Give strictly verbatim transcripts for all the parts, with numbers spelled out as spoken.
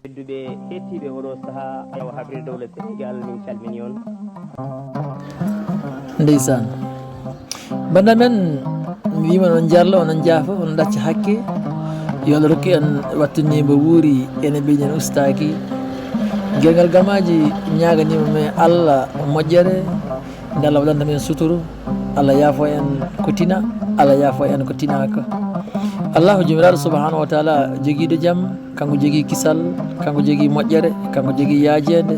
Tedduɓe hettiiɓe oɗo saha, awa habri dowla Sénégal, min calmini on. Ndeysaan. Banda men, mi wiima onon jarlo, onon jaafa, onon ɗacca hakke. Yo Allah rokku en wattinimbo wuuri, ene ɓeyden ustaaki. Gergal Gamaaji ñaaganiima men Allah moƴƴere, nde Allah waɗanta men suturu. Allah yaafo en ko tina, Allah yaafo en ko tinaaka. Allahu joomiraaɗo subhanahu wa taala jogiiɗo jam, kanko jogii kisal, kanko jogii moƴƴere, kanko jogii yaajeende,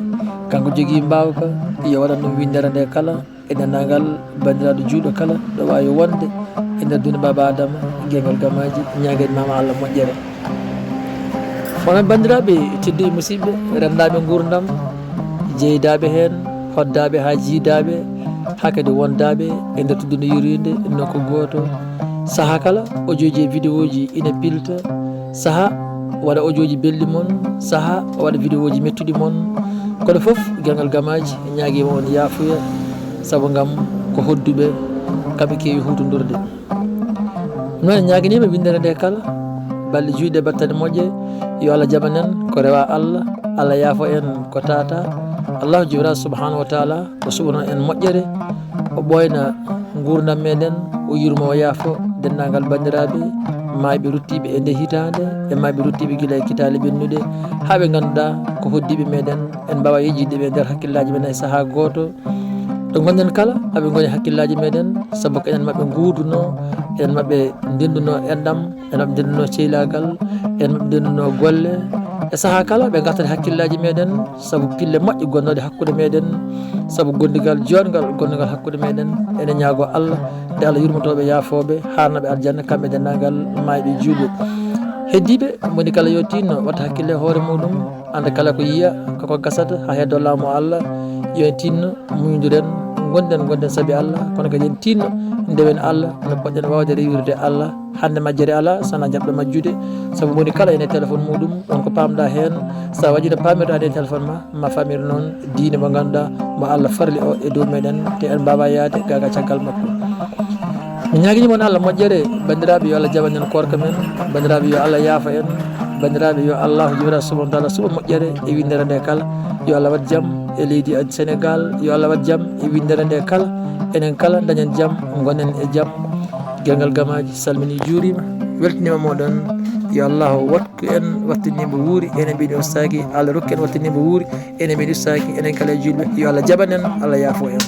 kanko jogii mbaawka. Yo waɗan ɗum winndere nde kala e denndaangal banndiraaɗo juulɗo kala ɗo waawi wonde e nder duunde Baaba Aadama. Gergal Gamaaji ñaaganiima ma Allah moƴƴere. Onon banndiraaɓe tedduɓe, musiɓɓe, renndaaɓe nguurndam, jeydaaɓe heen, hoddaaɓe haa jiidaaɓe, haa kadi wondaaɓe e nder tuddunde yurwiinde nokku gooto. Sahaa kala, audio ji e vidéo ji ina pilta. Sahaa waɗa audio ji belɗi mon, sahaa waɗa vidéo ji mettuɗi mon. Kono fof, Gergal Gamaaji ñaagiima on yaafuya, sabu ngam ko hodduɓe, kamɓe keewi huutondurde. Noon en ñaaganiima winndere nde kala, balɗe juuɗe, battane moƴƴe. Yo Allah jaɓan en ko rewa Allah, Allah yaafo en ko tata. Allahu joomiraaɗo subhanahu wa taala o suɓano en moƴƴere, o ɓooyna nguurndam meɗen, o yurmo, o yaafo denndaangal banndiraaɓe maayɓe ruttiiɓe e nde hitaande, e maayɓe ruttiiɓe gila e kitaale ɓennuɗe haa ɓe ngannduɗaa ko hoddiiɓe meɗen. En mbaawa yejjitde ɓe e nder hakkillaaji men e sahaa gooto. Ɗo ngonɗen kala, aɓe ngoni hakkillaaji meɗen, sabu ko enen maɓɓe nguurduno, enen maɓɓe ndennduno enɗam, enen maɓɓe ndennduno ceylaagal, enen maɓɓe ndennduno golle. E sahaa kala, ɓe ngartat e hakkillaaji meɗen, sabu pille moƴƴe gonnooɗe hakkunde meɗen, sabu gondigal jooɗngal gonndigal hakkunde meɗen. Ene ñaagoo Allah, nde Allah yurmotooɓe, yaafooɓe, haarnaɓe aljanna, kamɓe denndaangal maayɓe juulɓe. Heddiiɓe, moni kala yo tinno watta hakkille e hoore muɗum, annda kala ko yiya, koko gasata haa heddo laamu Allah. Yo en tinno, muñondiren, ngonɗen, ngonɗen sabi Allah, kono kadi en tinno, ndewen Allah no poɗɗen waawde rewirde Allah. Hannde majjere alaa, so wonaa jaɓɗo majjude, sabu moni kala ene téléphone muɗum, ɗon ko paamɗaa heen, so a waɗii no paamirɗaa nde téléphone ma, ma famir noon diine mo ngannduɗaa mo Allah farli o e dow meɗen, te en mbaawa yaade gaa gaa caggal makko. Mi ñaagini mon Allah moƴƴere, banndiraaɓe, yo Allah jaɓan en koorka men, banndiraaɓe, yo Allah yaafo en, banndiraaɓe, yo Allahu joomiraaɗo subhanahu wa taala suɓo moƴƴere e winndere nde kala. Yo Allah waɗ jam e leydi Sénégal, yo Allah waɗ jam e winndere nde kala. Enen kala dañen jam, ngonen e jam. Gergal Gamaaji salmini, juuriima, weltiniima moɗon. Yo Allahu waɗ ko en wattinimbo wuuri, enen ɓeydi ustaaki, Allah rokku en wattinimbo wuuri, enen ɓeydi ustaaki, enen kala e juulɓe. Yo Allah jaɓan en, Allah yaafo en.